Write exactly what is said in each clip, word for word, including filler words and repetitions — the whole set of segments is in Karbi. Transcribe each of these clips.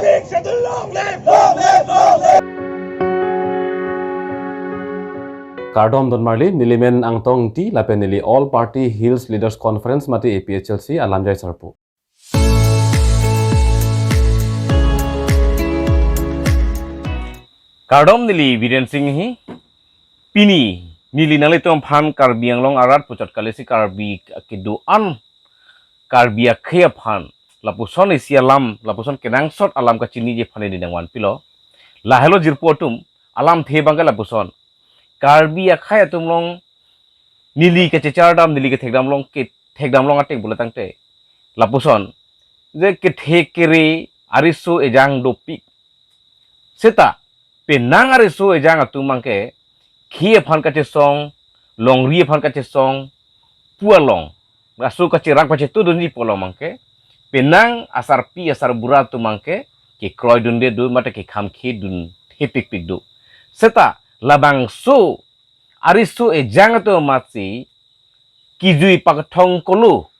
Sixth Schedule long live, long live, long live. Kardom donmarli, nelimen Angtong Ingti lapen neli All Party Hills Leaders Conference mate A P H L C alamjai sarpo. Kardom, neli Biren Singhi. Pini neli nanglitum aphan Karbi Anglong arat puchot kalisi Karbi kedo-an, Karbi akhei aphan lapuson isi alam, lapuson kenangsot alam kachiniji aphan neli nangvanpilo. Lahelo jirpo atum, alamthe abangke lapuson. Karbi akhei atum along neli kachechardam, neli kethekdam along, kethekdam along ateng pulo tangte lapuson, je kethe kere ariso ejang dopik. Seta penang ariso ejang atum abangke khei aphan kachesong, longri aphan kachesong pu along, laso kacherap kachetudunji pu along abangke penang asarpi asarbura atum abangke kekroidunde do mate kekhamkhedun thepikpik do. Seta labangso ariso ejang atum amatsi kijui pakthong kolo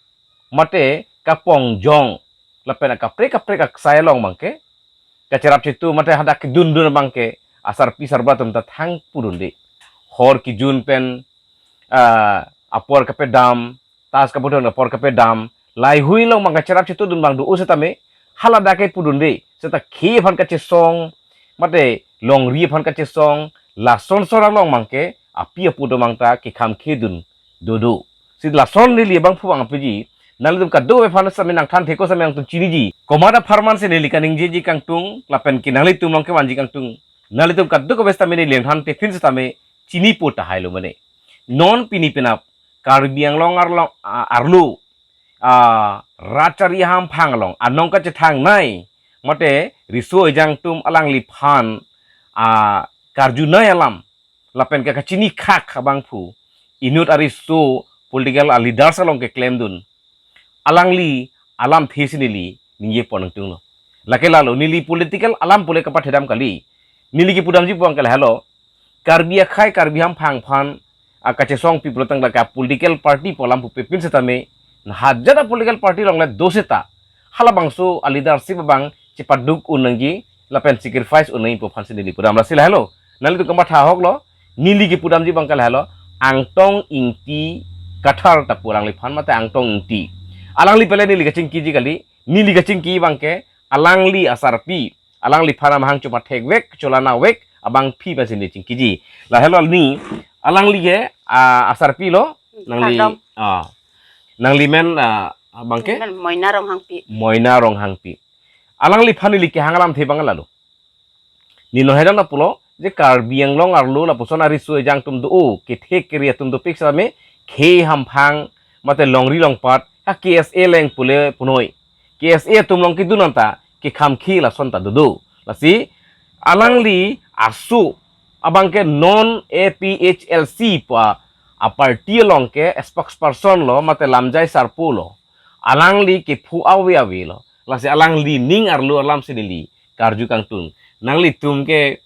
mate kapongjong lapen akaprek kaprek aksai along abangke kacherap chetu mate hadak kedundun abangke asarpi asarbura atum ta thangpudunde. Hor kejun pen, ah, apor kapedam, tas kaputhot apor kapedam, laihui along abang kacherap chetudun abang do-o setame, haladak ke pudunde. Seta khei aphan kachesong mate longri aphan kachesong, lason son along abangke api apo atum abang ta kekhamkhedun dodo. Si lason neli abangphu abang apiji, nanglitum kadokave aphan setame nangthan thekpo setame nangtum chiniji. Komat apharman si neli kaningjeji kangtung lapen ke nanglitum along kevanji kangtung, nanglitum kadokave setame neli nangthan thepin setame chinipo tahailo mane. Non pini penap Karbi Anglong arlong, a, arlo, a, rat chari hamphang along anong kachethangnei mate riso ejang atum alangliphan, a, karjunei alam lapen ke kachini khak abangphu inut ariso political a leaders along keklemdun. Alangli alamthe si neli ningjepon nangtunglo. Lake lalo, neli political alam pule kapathedam kali. Neli kepudamji pu abangke lahelo, Karbi akhei Karbi hamphang aphan akachesongpi pulo tangte lake political party pu alam pupe pin setame, hajat a political party along le do seta halabangso a leadership abang chepaduk un nangji lapen sacrifice un nangji pu aphan si neli pudam. Lasi lahelo, nanglitum kamatha ahoklo, neli kepudamji abangke lahelo, Angtong Ingti Kathar ta pu alangliphan mate Angtong Ingti. Alangli pele neli kachingkiji kali, neli kachingki abangke alangli asarpi, alangliphan amahang chopathekvek, cholanavek abangpi pensi neli chingkiji. Lahelo ni, alangli ke, a, asarpi lo, nangli, kardom. A, nanglimen, a, abangke? Mel Moina Ronghangpi. Moina Ronghangpi. Alangliphan neli kehang alamthe abang lalo. Neli non hadak nangpulo, je Karbi Anglong arlo lapuson ariso ejang atum do-o, kethe kere atum dopik setame, khei hamphang mate longri longpat, ha K S A along pule punoi. K S A atum along kedun anta kekhamkhe lason ta dodo. Lasi alangli aso abangke non A P H L C pu a party along ke spokesperson lo mate lamjai sarpo lo. Alangli kephu ave ave lo. Lasi alangli ning arlo alam si neli karju kangtung. Nanglitum ke,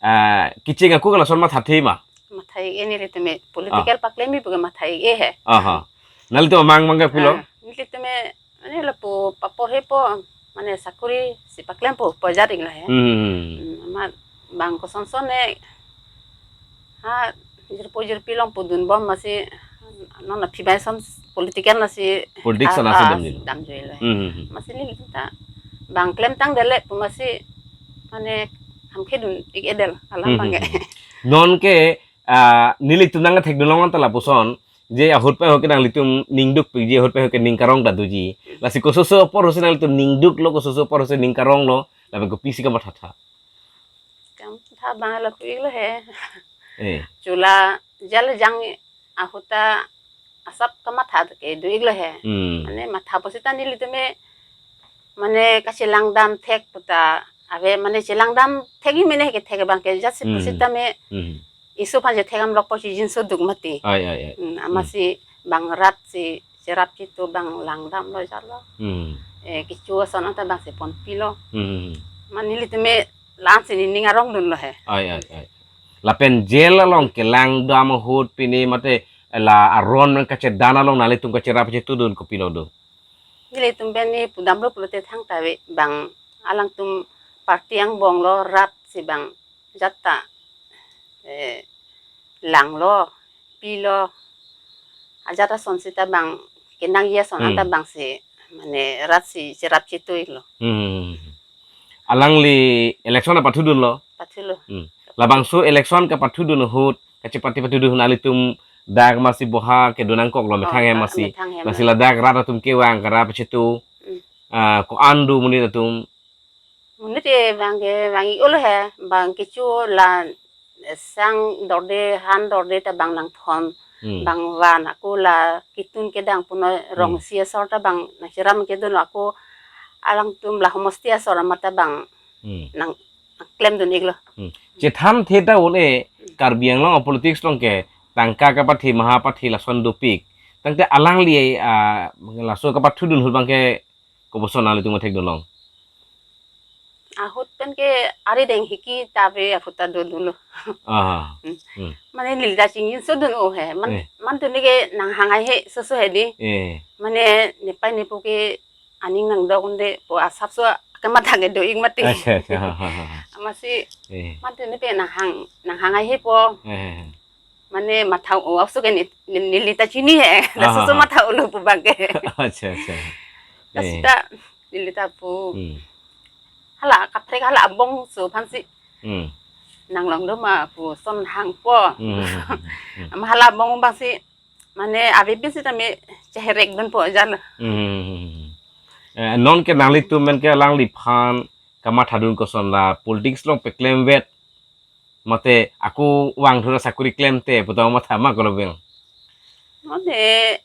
ah, kecheng ako ke lason mathathe ma? Matha-ik-e, nelitum ke political, ah, paklemji puke matha-ik-e he. Aha. Nanglitum amang amang ke pulo? Ah, nelitum ke mane lapu paporhepo, mane sakuri si paklempo pu ajat-iklo he. Hmm. Hmm, amat bang kosonson ne, ha, jirpo jirpi along pudunbom amatsi non aphi bai ason political nasi, politics, ah, ana ah, sedam nilo. Damjuilo he. Hmm, hmm, hmm. Amatsi nelitum ta bang klemtang dele pu amatsi mane hamkhedun-ik-edetlo alam, hmm, abangke, hmm, hmm. Non ke, ah, nelitum nangthekdunlong anta lapuson, je ahut pen ahut ke nanglitum ningdukpikji, ahut pen ahut ke ning karong ta doji. Lasi kososo apor ahutsi nanglitum ningduklo, kososo apor ahutsi ning karonglo, lapen kopisi kamathatha? Kamatha abang lapu-iklo he. Eh. Chula jal jang ahut ta asap kamatha ke do-iklo he. Hmm. Mane matha pusita nelitum ke mane kachelangdam thek puta ave, mane chelangdam thekji mene kethek abangke jatsi, hmm, pusitame, hmm, iso aphan chethekdamlokpo si jinso duk mati. Ai, ai, ai. Hmm, amatsi, hmm, bang rat si cherap chetu bang langdamlo jalo. Hmm. Eh, kecho ason anta bangsi ponpilo. Hmm. Mane nelitum ke la-ansi nening arongdunlo he. Ai, ai, ai. Lapen jail along kelangdam ahut pine mate la aron nangkachedan along nanglitum kacherap chetudun kopilo do? Nelitum pen ne pudamlo pulote thangta ave, bang alangtum party angbong lo, rat si bang jat ta, eh, langlo, pilo, ajat ason sita bang kenangji ason, hmm, anta bang si, mane rat si cherap chetui lo. Hmm. Alangli election apathudunlo. Pathulo. Hmm. Labangso election kapathudun ahut, kachepate pathudun ahut nanglitum dak masi boha kedo nangkoklo, oh, methang hem, ah, masi. Methang hem. Masi ladak rat atum kevang, kara pachetu. Hmm. Ah, ko-an do monit atum? Monit e bang kevang-ik-olo he, bang kecho la, eh, sang dorde, han dorde ta bang nangthon, hmm, bang van ako la ketun kedang punoi rong, hmm, isi asor ta bang nangcherap kedun ako alangtum la homosti asor amat ta bang, hmm, nang, nangklemdun-iklo. Hmm. Chethan theta un-e, Karbi Anglong a-politics along ke tangka kapathe, maha pathe lason dopik. Tangte alangli, ah, laso kapathudun ahut bang ke koposon nanglitum thekdunlong? Ahut pen ke ari deng hiki ta ave ahut ta dodunlo. Aha. Hmm. Hmm. Mane neli ta chingjinso dun-o he. Man, eh, man tuni ke nanghang haihe soso he di. Eh. Mane nepei nepo ke aning nangdok un'e po asapso kematha kedo-ik mati. Acha, acha, ha, ha, ha, ha. Amatsi, eh, man tuni pe nanghang, nanghang haihepo. Eh, eh, eh. Mane matha-o apso ke ni, ni, neli ta chini he. Laso, aha, so matha-olo pu bang ke. Acha, acha. Eh. Lasi ta neli ta pu. Hmm. Hala kaprek hala abong so aphansi. Hmm. Nanglong do ma pu son hangpo. Hmm, hmm, hmm, hmm, hmm. Ama hala abong abangsi, mane ave pen sitame cheherekdunpo jan. Hmm, hmm, hmm, hmm. Eh, non ke nanglitum pen ke alangliphan kamathadun koson, la politics along peklemvet, mate ako vangthu ra sakori klemte pu ta matha ma kolo beng? Mane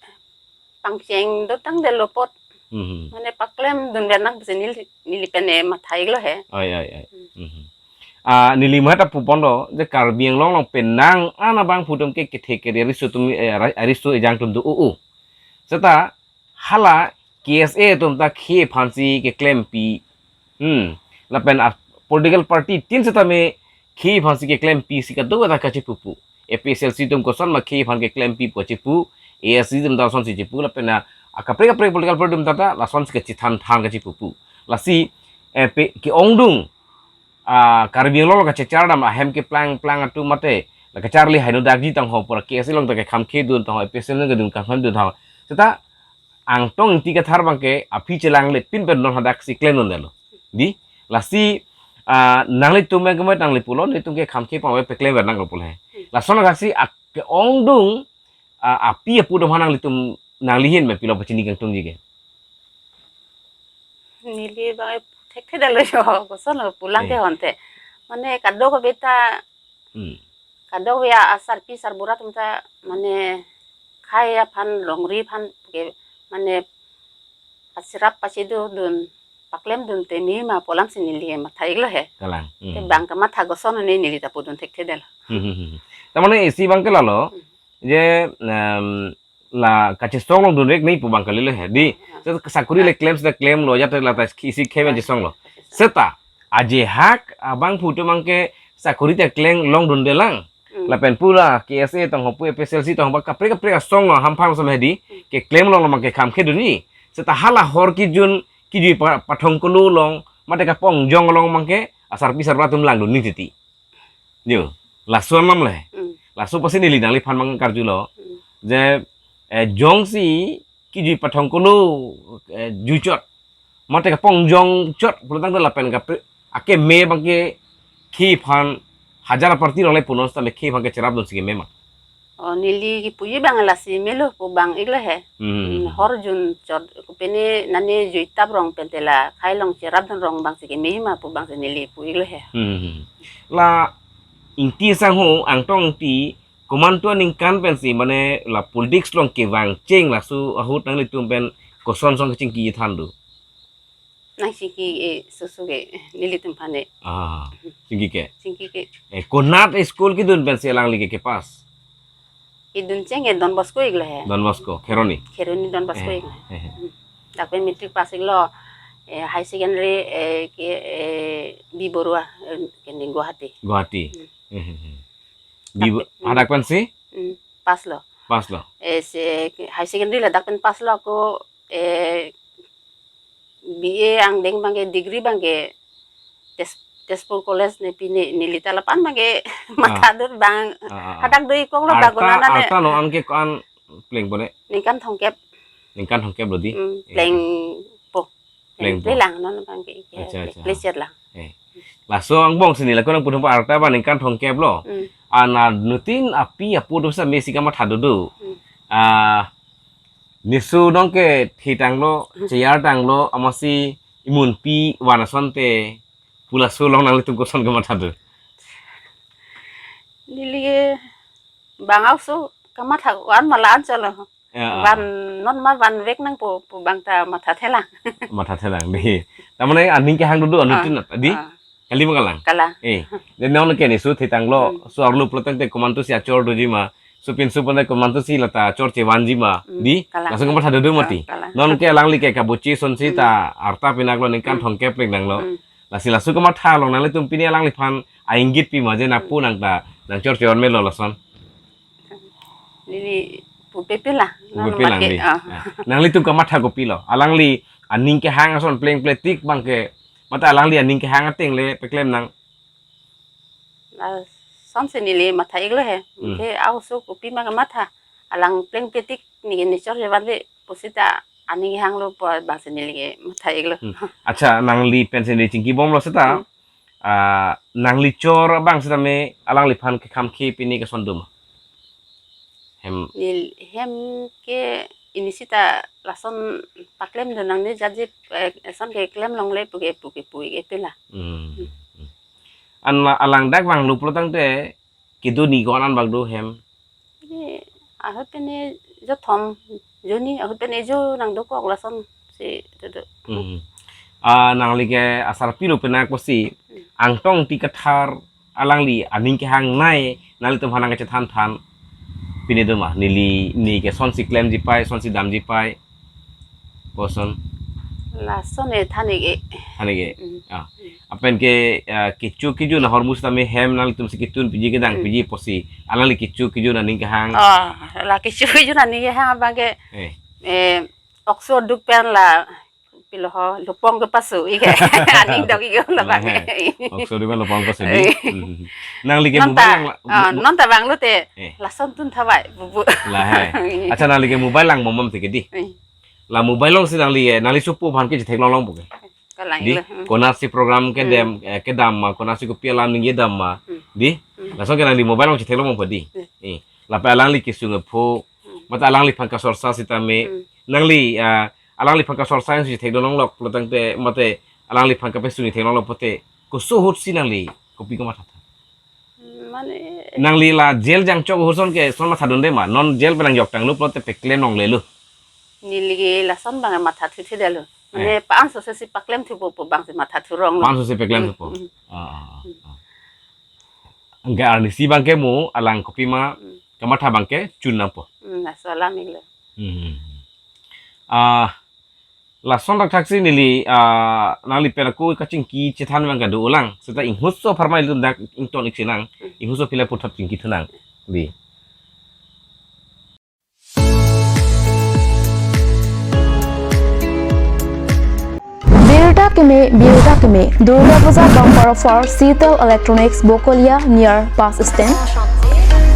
pangcheng dotang detlo apot. Mhm. Mane paklemdunvet nang pusi neli, neli pen e matha-iklo he. Oi, oi, oi. Hmm. Mhm. Ah, neli matha puponlo, je Karbi Anglong along penang an abangphu atum ke kethe kere ariso atum, eh, ara-, ariso ejang atum do-o-o. Seta hala K S A atum ta khei aphansi keklempi. Hmm. Lapen a-political party tin setame khei aphansi keklempi si kadokave ta kachipupu. A P H L C atum koson ma khei aphan keklempi pu kachipu, A S D C atum ta lasonsi chipu, lapen a, akaprek kaprek political party atum ta ta lasonsi kachithan than kachipupu. Lasi, eh, pe, ke-ongdung, ah, Karbi Anglong kachechar dam ahem keplang plang atum mate, la kacharli haino dakji tangho pura K S A along ta kekham khedun tangho, A P H L C along kedun kham khedun tangho. Seta Angtong Ingti Kathar bang ke aphi chelanglepin pen non hadak si klemdundelo. Di, lasi, ah, nanglitum ke mai nangli pulo, nelitum ke kham khei pang ave, peklemver nanglo pulo he. Lason lake si ak-, ke-ongdung, ah, api apo atum aphan nanglitum nangli ahin me pilo pachini kangtungji ke? Neli bang e thekthedetlo jo, koson lo pulang ke, eh, honte. Mane kadokave ta, hmm, kadokave asarpi sarbura atum ta mane khei aphan longri aphan ke mane pacherap pachedodun paklemdun te me ma pu alam si neli matha-iklo he. Kalang. Hmm. Te bang kematha koson ne neli ta pudun thekthedetlo. Hmm, hmm, hmm. Ta mane isi bang ke lalo, hmm, je, em, la kachesong longdunrek nangji pu bang kalilo he. Di, ah, se sakori le, ah, klem, se klemlo, ajat la ta isi khei, ah, chesonglo. Seta, ajehak abangphu atum bang ke sakori ta klem longdundelang. Hmm. Lapen pura K S A tangho pu, A P H L C tangho pu, kaprek kaprek asong lo, hamphang asong he di, hmm, keklem longlo bang ke kham khedunji. Seta hala hor kejun, kejui pa-, pathongkolo along, mate kapongjong along bang ke, asarpi sarbura atum langdun nangji titi. Jo, laso alam le. Hmm. Laso apotsi neli nangliphan bang karjulo. Hmm. Je, eh, jongsi kejui pathongkolo, eh, juichot, mate kapongjong chot pulotangte lapen kapre-, akeme bang ke khei aphan hajar party along le punon setame khei aphan kecherapdunsi keme ma? Oh, neli kipuji bang lasi melo pu bang-iklo he. Hmm. Hmm, hor junchot kopine nane juitap rong pen te la khei along cherapdun rong bang si keme ma pu bang si neli pu-iklo he. Hmm. La Ingti sangho, Angtong Ingti, komantu aningkan pensi mane la politics along kevang cheng, laso ahut nanglitum pen koson son kachingki than do? Nangchingki, eh, soso ke nelitum aphan e. Ah, chingki ke? Chingki ke. Eh, konat school kedun pensi alangli ke kepass? Kedun cheng ke Don Bosco iklo he. Don Bosco, Kheroni? Kheroni Don Bosco, eh, iklo he. Eh, eh. Hmm. Dak pen matric pass iklo, eh, high secondary, eh, ke, eh, B Borua, eh, ke ning Guwahati. Guwahati. Hmm. Eh, eh, eh. B Bo-, tapi, hmm, hadak pensi? Hmm, pass lo. Pass lo. Eh, se, high secondary ladak pen pass lo ako, eh, B A angdeng bang ke, degree bang ke Tes- Tezpur College ne pini neli ta lapu-an abangke matha dur bang. Ah, ah, ah. Hadak do ikong lo bang Arta, kona nane. Arta non-an ke ko-an pleng pone? Ningkan thomkep. Ningkan thomkep lo di? Hmm, eh, plengpo. Plengpo. Plengpo lang non abangke. Acha, acha. Plengpo lang. Eh. Laso angbong si neli ko nangpudun pa arta abang ningkan thomkep lo. Hmm. Ana nutin api apo do sa mesi kamatha dodo. Hmm. Ah, neso nonke thitanglo, hmm, cheyartanglo, amatsi imunpi van asonte pu laso along nanglitum koson kamatha do? Neli ke bang aso kamatha van ma la-an chalo. Ya, ah. Van non ma vanvek nangpo pu bang ta matha thelang. Matha thelang di. Tamane aning kehang dodo, ah, anutin di? Ah. Kali ma kalang? Kalang. Eh, de nonke neso thitanglo, hmm, so arlo pulo tangte komantu si achor doji ma, so pinso pon komantu si lata achor chevanji ma, hmm, di? Kalang. Laso kamatha dodo mati. Ah, kalang. Nonke alangli ke kabuchi asonsi, hmm, ta arta pinaklo ningkan, hmm, thomkep pleng nanglo. Hmm. Lasi laso kamatha along nanglitum pini alangliphan ainggit pi ma je napu, hmm, nang ta nangchor chevan melo lason? Neli pupe pela. Pupe nang pela mati, di? Ah. Ah. Nanglitum kamatha kopilo? Alangli aning kehang ason plengple tik abangke, mate alangli aning kehang ateng le peklem nang? Lasonsi neli matha iklo he. Hmm. Ke aso kopi ma kamatha. Alang plengple tik neli nechor chevanve pusita aning kehanglo pu abangsi neli ke matha iklo. Hmm. Acha, nangli pensi neli chingki bomlo seta. Hmm. Ah, nangli chor abang sitame alangliphan kekham ke pini keson do ma? Hem. Neli hem ke ini sita lason paklem do nangne jaji, eh, ason keklem longle puke puke puke pela. Hmm. Hmm. An la alang dak vanglo pulo tangte kedo ni ko-an bak do hem? Ini ahut pen ejo thom, jo ni ahut pen ejo nangdokok lasonsi dodo. Hmm. Ah, nangli ke asarpi lo pena kosi, hmm, Angtong Ingti Kathar alangli aning kehangnei nanglitum aphan nangkachethan than pine do ma? Neli, ne ke sonsi klemji pai, sonsi damji pai. Koson? Lason e than ik-e. Than ik-e. Mm. Ah. Lapen ke, ah, kecho kejun ahormu sitame hem nanglitumsi ketun piji kedang, mm, piji pusi alangli kecho kejun aning kehang. Oh, la kecho kejun aning kehang abangke, eh, eh, okso duk pen la pilo ho, lupong kepasu ik-e. Aning dok ik-e labang. Lahei. Okso duk pen lupong kepasu di. Eh. Hmm. Nangli ke non mobile ta, lang la, ah, mo-, non ta bang lote, eh, lason tun thavai, bubu. Lahei. Acha, nangli ke mobile lang momom tike di. Eh. La mobile alongsi nangli, eh, nangli sopo aphan ke chetheklong longpo ke? Kalang di, iklo, hmm. Konatsi program kedam, hmm, eh, kedam ma, konatsi kopi alam ningje dam ma, hmm, di? Hmm. Lason ke nangli mobile along chetheklong longpo di? Hmm. Eh, lapen alangli kesung aphu, hmm, mate alangliphan kasorsa sitame, hmm, nangli, ah, alangliphan kasorsa si chetheklong longlok pulo tangte, mate alangliphan kapesung chetheklong longpo te, koso ahutsi nangli kopi komatha tha? Mane nangli la jail jangchok ahut ason ke son mathadunde ma? Non jail pen nangjok tanglo pulote peklem longlelo. Neli ke lason abang mathathu thedetlo. Mane, eh, pa-an sose si paklem thupo pu abangsi mathathu ronglo. Pa-an sose peklem, hmm, thupo. Hmm. Ah, ah, ah, hmm, ah. Anke arnisi abangke mo alang kopima, hmm, kamatha abangke chun nangpo. Hmm, laso alam iklo. Hmm. Ah, lason thakthaksi neli, ah, nangli pen ako kachingki chethan abangke dolang. Seta inghutso apharman ilitum dak ington ik sinang. Inghutso aphi la puthot chingki thunang. Di. Birta keme, birta keme. Durga Puja bumper offer, Sital Electronics, Bokolia, near bus stand.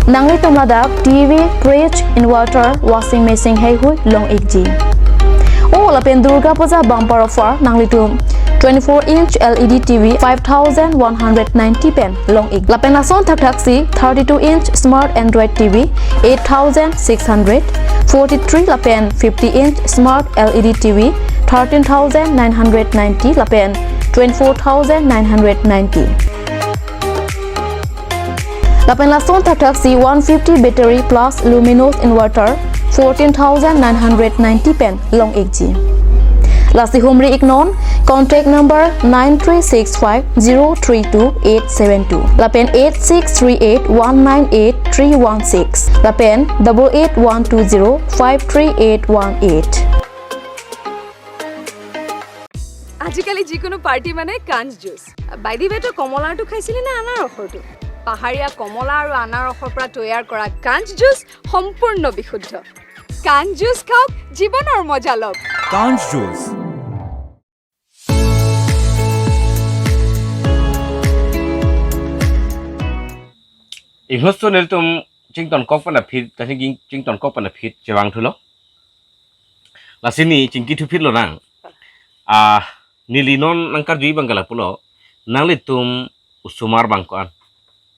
Nanglitum ladak T V, fridge, inverter, washing machine heihui long ikji. O lapen Durga Puja bumper offer nanglitum twenty-four inch L E D T V five thousand one hundred ninety pen long ik. Lapen lason thakthaksi thirty-two inch smart Android T V eight thousand six hundred, forty-three lapen fifty inch smart L E D T V thirteen thousand nine hundred ninety lapen twenty-four thousand nine hundred ninety. Lapen lason thakthaksi one fifty battery plus luminous inverter fourteen thousand nine hundred ninety pen long ikji. Lasi humri iknon, contact number nine three six five zero three two eight seven two lapen eight six three eight one nine eight three one six lapen double eight one two zero five three eight one eight. আজিকালি যিকোনো পাৰ্টি মানে কাঞ্চ juice. By the ৱে, তই কমলাৰটো খাইছিলি নে আনাৰসৰটো? পাহাৰীয়া কমলা আৰু আনাৰসৰ পৰা তৈয়াৰ কৰা কাঞ্চ জুচ সম্পূৰ্ণ বিশুদ্ধ। কাঞ্চ জুচ খাওক, জীৱনৰ মজা লওক। কাঞ্চ juice. Inghoso nelitum chington kok pen aphi, kaching chington kok pen aphi chevang thulo. Lasi ne chingki thuphit lonang. Ah, neli non nangkarju abang ke lapulo. Nanglitum osomar bang ko-an?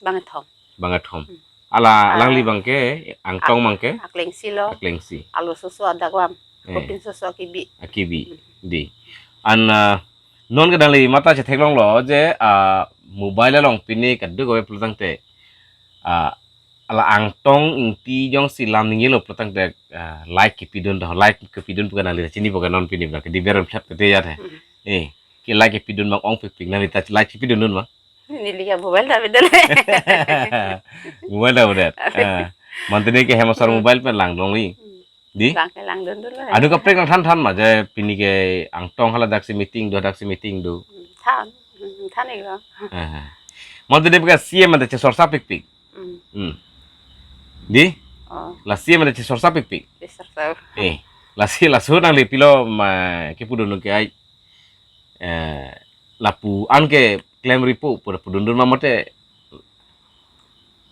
Bangkethom. Bangkethom. Hmm. Ala Ah. alangli abang ke, Angtong abang ke? Aklengsi lo. Aklengsi. Alososo adak vam. Eh. Kopinsoso akibi. Akibi. Hmm. Dei. An, ah, non ke nangli matha chetheklonglo je, ah, mobile along pine kadokave pulotangte, ah, ala Angtong Ingti jongsi lam ningjelo pulotangte, ah, like kepidun do, like kepidun pu ke nangli chinipo ke non pine abang ke diber plat kete ya the. Hmm. Eh, ke like kepidun abang ongpikpik nangli ta like kepidundun ma? Neli ke mobile ta avedet. Mobile ta avedet. Ave. Ah. Mantine ke hem asor Hmm. mobile pen langdunlo. Hmm. Dei? Lang ke langdundunlo. Adu kaprek nangthan than ma je pini ke Angtong hala daksi meeting do, daksi meeting do. Hmm, than. Hmm, than iklo. Ah. Mantine ke C M ante chesorsa pikpik. Hmm. Hmm. Dei? Oh. La C M ante chesorsa pikpik. Chesorsa. Eh. Lasi laso nangli pilo ma kepudun ke ai. Eh, lapu-an ke klemri pu, pu, pudundun ma mate.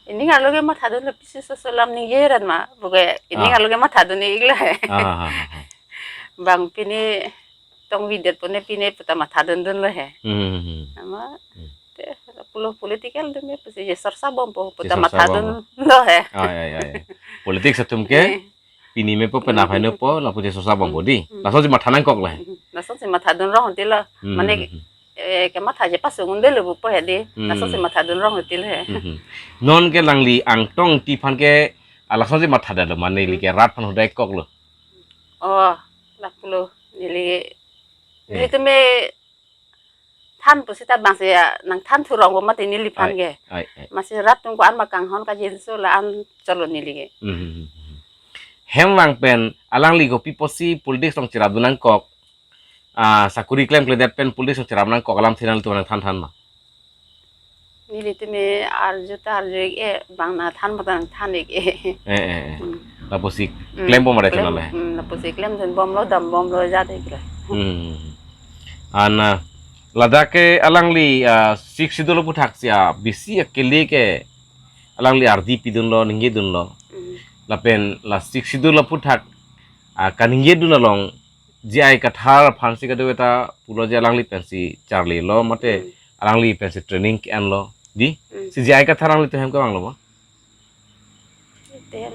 Ining arlo ke mathadun lapusi soso lam ningje ran ma, pu ke ining Ah. arlo ke mathadun iklo he. Ah, ah, ah, ah. Bang pine tong videt pune pine puta mathadundunlo he. Hmm, hmm, hmm. Ama Hmm. te pulo political dun me pusi chesorsa bompo puta Chesorsa bompo. mathadunlo he. Ah, ya, ya, ya. Politics atum ke Eh. pini mepo penap hai nopo lapu chesorsa bompo dei. Hmm. Lasonsi matha nangkoklo he. Hmm. Lasonsi mathadun rong tilo. Hmm, Mane hmm, hmm. eh, kematha chepasung un-elo pupo he dei. Hmm. Lasonsi mathadun rong tilo he. Hmm, hmm. Non ke nangli Angtong Ingti aphan ke, ah, lasonsi mathadetlo mane neli ke rat aphan hodai koklo. Oh, lapulo neli. Eh. Nelitum me than pusita bangsi, ah, nangthan thurong bo mati neliphan Ai, ke. ai, ai. Masi rat atum ko-an ma kanghon kajinso la-an chotlo neli ke. Mhm, mhm, mhm. Hem vang pen alangli kopi pusi politics along cherapdun nangkok. Ah, sakori klemkledet pen politics along cherap nangkok alamthe nanglitum nangthan than ma? Nelitum me arju ta arju ik-e, bang nangthan ma ta nangthan ik-e. Eh, eh, eh. Hmm. Lapusi Hmm. klempo mare Klem, chonale. Hmm, lapusi klemdun bomlo, dam bomlo jat iklo. Hmm. An, ah, ladak ke alangli, ah, Sixth Schedule aputhak si, ah, bisi akele ke alangli ardi pidunlo, ningjedunlo. Hmm. Lapen la Sixth Schedule aputhak, ah, kaningjedun along J I Kathar aphansi kadokave ta pulo je alangli pensi charlilo mate Hmm. alangli pensi training ke-enlo. Dei? Hmm. Si J I Kathar alangli atum hem kevanglo ma? Atum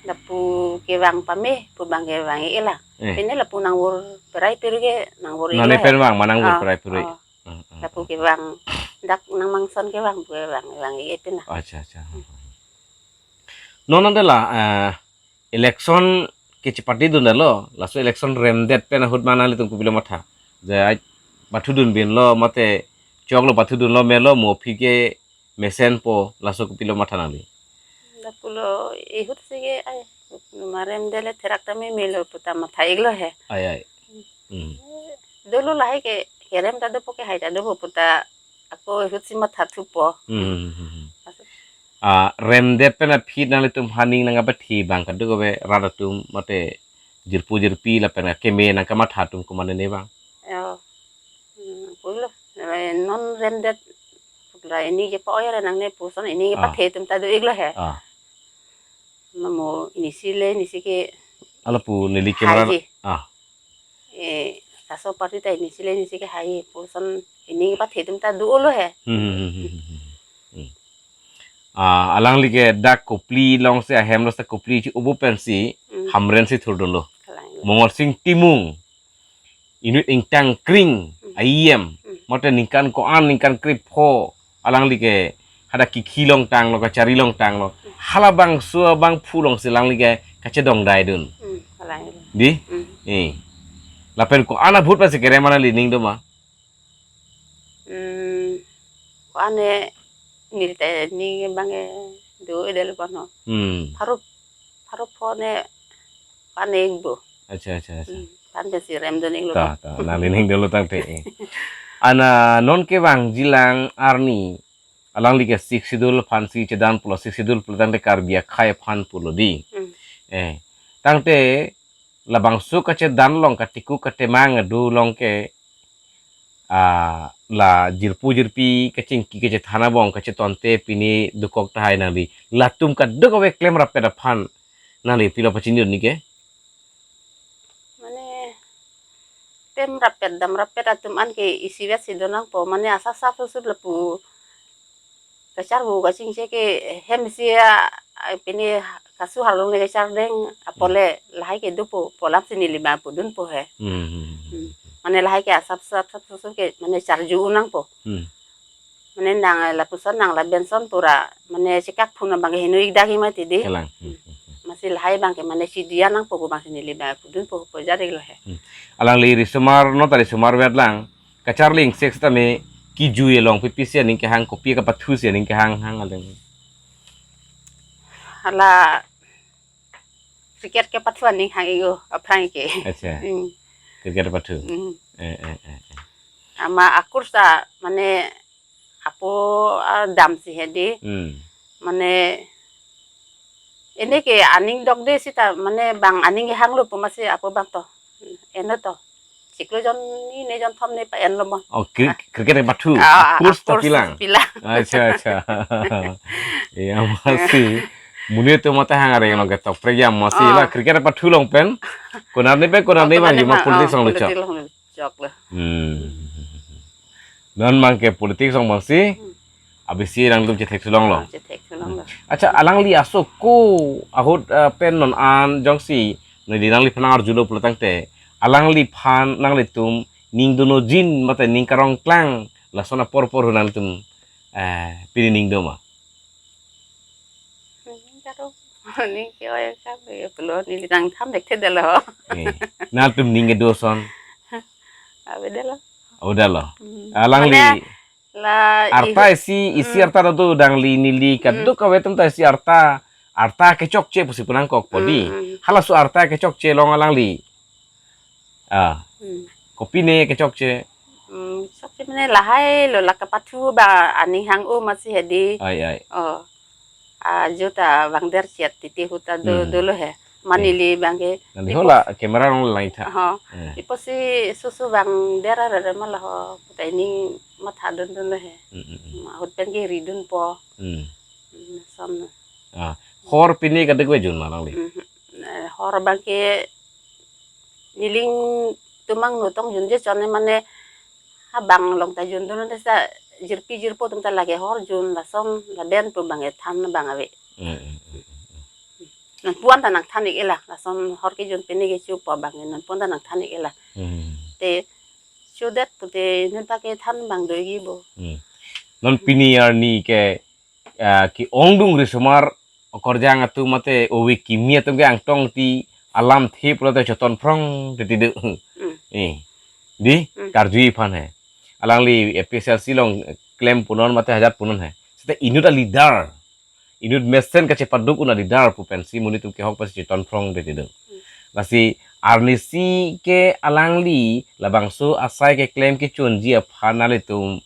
lapu kevang pame, pu bang kevang iklo. Eh. Pine lapu nangvur perai piri ke nangvur Nane iklo he. pen vang ma nangvur Ah, perai piri. ah. Hmm, hmm, Lapu hmm. kevang dak nangmangson kevang pu kevang, kevang ik-e pina. Acha, acha. Hmm. Non ante la, eh, election kechepatidundetlo, laso election remdet pen ahut ma nanglitum kopilo matha? Je ai pathudun binlo mate choklo pathudunlo melo mo aphi ke mesenpo laso kopilo matha nangli? Lapulo ihutsi ke ai ma remdetlo therak ta me melo puta matha iklo he. Ai, ai. Hmm. Dolo lahai ke kerem ta dopo kehai ta dopo puta ako ihutsi matha thupo. Hmm, hmm, hmm, hmm. Laso Ah, remdet pen aphi nanglitum aning nangkapathe abang kadokave rat atum mate jirpo jirpi lapen akeme nangkamatha atum komatne bang? Yo. Hmm, pulo. Eh, non remdet la ini ke pa-oi ra nangne puson ini ke Ah. pathe atum ta do iklo he. Ah. Mamo inisi le inisi ke Ala pu neli camera Hai ji. Ah. Eh, laso party ta inisi le inisi ke hai puson ini pathe atum ta dolo he. Hmm, hmm, hmm, hmm, hmm, hmm. Hmm. Ah, alangli ke dak Kopili alongsi ahem lo sa Kopili chi ubu pensi Hmm. Hamren si thurdunlo. Kalang. Mongol Sing Timung. Inut ingtang kring Hmm. A E M. Hmm. Mate ningkan ko-an ningkan krepho alangli ke hadak kikhi along tanglo kachari along tanglo. Hmm. Halabangso abangphu alongsi alangli ke kachedongdaidun. Hmm, kalang. Dei? Hmm. Eh. Lapen ko-an ahut pensi kerem ma nangli ning do ma? Hmm, ko-an ne neli ta ning abang ke do-edetlo pon ho. Hmm. Pharo, pharo pho ne ko-an ne ingbo. Acha, acha, acha. Hmm, ko-an pensi remdun iklo Ta, pon. ta, nangli ning dolo tangte. Ana non kevangjilang arni alangli ke Sixth Schedule aphansi chedan pulo, Sixth Schedule pulo tangte Karbi akhei aphan pulo dei. Hmm. Eh, tangte labangso kachedan along katiku katemang adu along ke ah, la jirpo jirpi kachingki kachethan abang kachetonte pini dokok tahai nangli. Latum kadokave klemrap-et aphan nangli pilo pachini un-e ke? Mane klemrap-et damrap-et atum an ke isivet si do nangpo, mane asap sap susup lapu kacharvo kachingche ke hem si a, a, pini kasu harlung le kachardeng apot le lahai ke dopo, pu alam si neli bang pudunpo he. Hmm. Hmm. Mane lahai ke asap sap sap susup ke mane charju un nangpo. Hmm. Mane nang, eh, lapuson nang labenson pura mane chekak phun abang ke heno ik dagi mati di. Kalang. Hmm, hmm, hmm. Amatsi lahai abang ke mane chidiya nangpo pu abang si neli bang pudunpo pu jadik lo he. Hmm. Alangli risomar, no ta risomar vet lang. Kacharli ingsek setame kejui along pipi si aning kehang, kopi kapathu si aning kehang hang aling. Hala cricket kepathu aning hang iyo aphrang ke. Acha. Hmm. Cricket pathu. Hmm. Eh, eh, eh, eh. Ama akur sa mane apo, ah, dam si he di. Hmm. Mane ini ke aning dok de sita mane bang aning hanglo pu amatsi apo bang to. Eno to. Chiklo jon ni ne jon thom ne pa-enlo mo. Oh, kri-, cricket pathu. Ah, akur sa akur pilang. Pilang. Acha, acha. Iya, amatsi. Monit atum mate hang areng along ketok prekjam amatsi. Ah. La cricket pathu along pen. Konat ni pen, konat ni bang, konat ni ma bang, politics ah, along lo chok. Politics along lo chok lo. Hmm. Non abang ke politics along abang si. Hmm. Abisi nangtum chethek sulong lo. Ah, chethek sulong lo. Acha, alangli aso ko ahut, eh, pen non an jongsi neli nangliphan arjulo pulotangte, alangliphan nanglitum ning dono jin mate ning karong klang lason apor apor nanglitum, eh, pini ning do ma? Ning karong, ning ke-oi kam ke pulo neli nangthan thekthedetlo. Eh, nangtum ning kedo ason? Avedetlo. Avedetlo. Hmm. Alangli mane la arta ihu- isi, isi, hmm, arta do dangli neli, hmm, kadokave atum ta isi arta, arta kechokche pusi pu nangkokpo di. Hmm, hmm. Halaso arta kechokche along alangli, ah. Hmm. Kopi ne kechokche? Hmm, chokche mane lahai lo la kapathu ba aning hang-o amatsi he di. Ai, ai. Oh. Ajo ta vangder chet titi ahut ta do, hmm, dolo he. Mane, hmm, neli abang ke. Nangli ipo- hala camera along lang tha. Ho. Eh. Ipo si susu vangder arere ma la ho. Puta ining matha dundun lo he. Hmm, hmm, hmm. Ma ahut pen ke ridunpo. Hmm. Hmm, son. Ah, hor pini kadokave jun ma alangli? Hmm. Eh, hor abang ke nelitum angno tong junje chot ne mane ha bang along ta jun dun te sa jirpi jirpo atum ta lake hor jun lason laben pu abang ethan abang ave. Hmm, hmm, hmm, hmm. Nonpu an ta nangthan ik-e la, lason hor kejun pini kecho pu abang nonpu an ta nangthan ik-e la. Hmm. Te chodet pute nonta kethan abang do ikji bo. Hmm. Non pini arni ke, ah, ke-ongdung risomar okorjang atum mate ove kimi atum ke angtong ti alamthe pulote choton phrong titi do. Hmm. Eh. Di, hmm, karjui aphan he. Alangli A P H L C along klem punon mate hajat punon he. Seta inut a-leader, inut mesen kachepaduk un a-leader pu pensi monit atum kehok pensi choton phrong titi do. Hmm. Lasi arnisi ke alangli labangso asai keklem kechonji aphan nanglitum,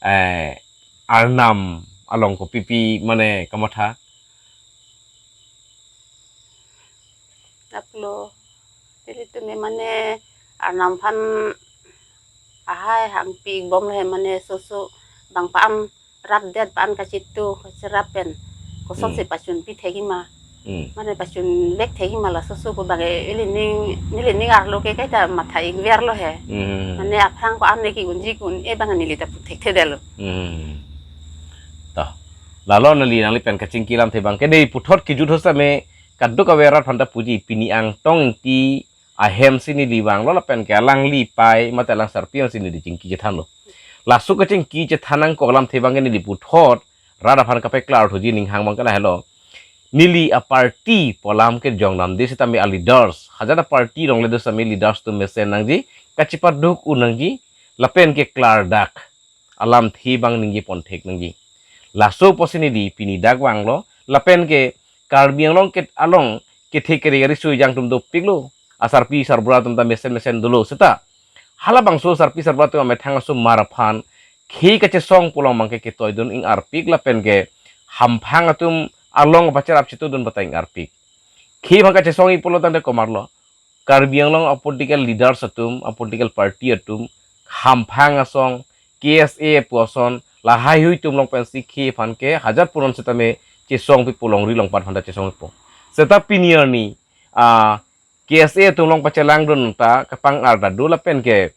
eh, Arnam along kopipi mane kamatha? Dak lo, nelitum mane Arnam aphan ahai hangpi bom lo he mane susu bang pa-an rapdet pa-an kachitu kacherap pen kosonsi, hmm, pachun pi thekji ma. Hmm. Mane pachun vek thekji ma la susu pu abang ke ili ning, neli ning arlo ke kaita matha ik ver lo he. Hmm. Mane aphrang ko-an ne ke-unji ke-un-e abang neli ta pu thekthedetlo. Hmm. To. Lalo neli nangli pen kachingki alamthe abang ke dei puthot kejut ho setame kadokave arat aphan ta puji pini angtong ti ahem si neli vanglo lapen ke alangli pai mate alang sarpi si neli chingki chethanlo. Laso kachingki chethan nangkok alamthe abang ke neli puthot rat aphan kapeklar thuji ning hang abang ke lahelo. Neli a-party pu alam ke jong namde setame a-leaders, hajat a-party along le do setame leaders atum mesen nangji, kachepaduk un nangji, lapen ke klardak alamthe abang ningje pon thek nangji. Laso apotsi neli pini dak vanglo, lapen ke Karbi Anglong ke along kethe kere kere sui jang atum dopiklo. Asarpi sarbura atum ta mesen mesen dolo seta. Halabangso sarpi sarbura atum amethang asomar aphan khei kachesong pu along abang ke ketoi dun ing-arpik lapen ke hamphang atum along pacherap chitu dun bata ing-arpik. Khei abang kachesong-i pulo tangte komarlo. Karbi Anglong a-political leaders atum, a-political party atum, hamphang asong, K S A pu ason, lahai hui atum along pensi khei aphan ke hajar punon setame chesong pipo, longri longpat aphanta chesong pipo. Seta pini arni, ah, K S A atum along pachelangdun ta kapang-ar ta do lapen ke,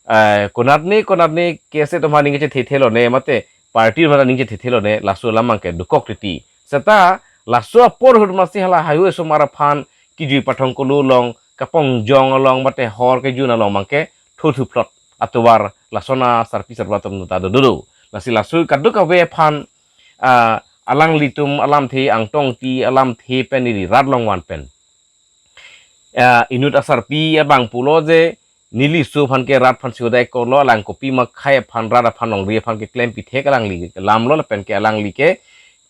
eh, konatne, konatne K S A atum aning kachethe thelone, mate party atum aning kachethe thelone, laso alam abang ke dokok titi. Seta laso apor ahut masi hala haihui osomar aphan kijui pathong kolo along, kapongjong along, mate hor kejun along abang ke thothu plot atovar lason asarpi sarpo atum ta dodo. Lasi laso kadokave aphan, ah, alanglitum alamthe, Angtong Engti alamthe pen neli rat along van pen, ah, inut asarpi abang pulo je neli laso aphan ke rat aphan si hodai korlo, alang kopima akhei aphan, rat aphan, longri aphan keklem pithek alangli lamlo lapen ke alangli ke,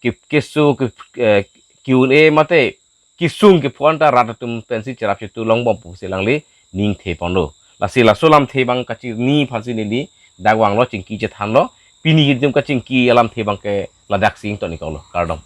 ke, keso ke, eh, Q and A mate kesung kepho anta rat atum pensi cherap chetu longbom pusi alangli ning the ponlo. Lasi laso alamthe abang kachini aphansi neli dak vanglo, chingki chethanlo. Pini adim kachingki alamthe abang ke ladak si ingtonikoklo. Kardom.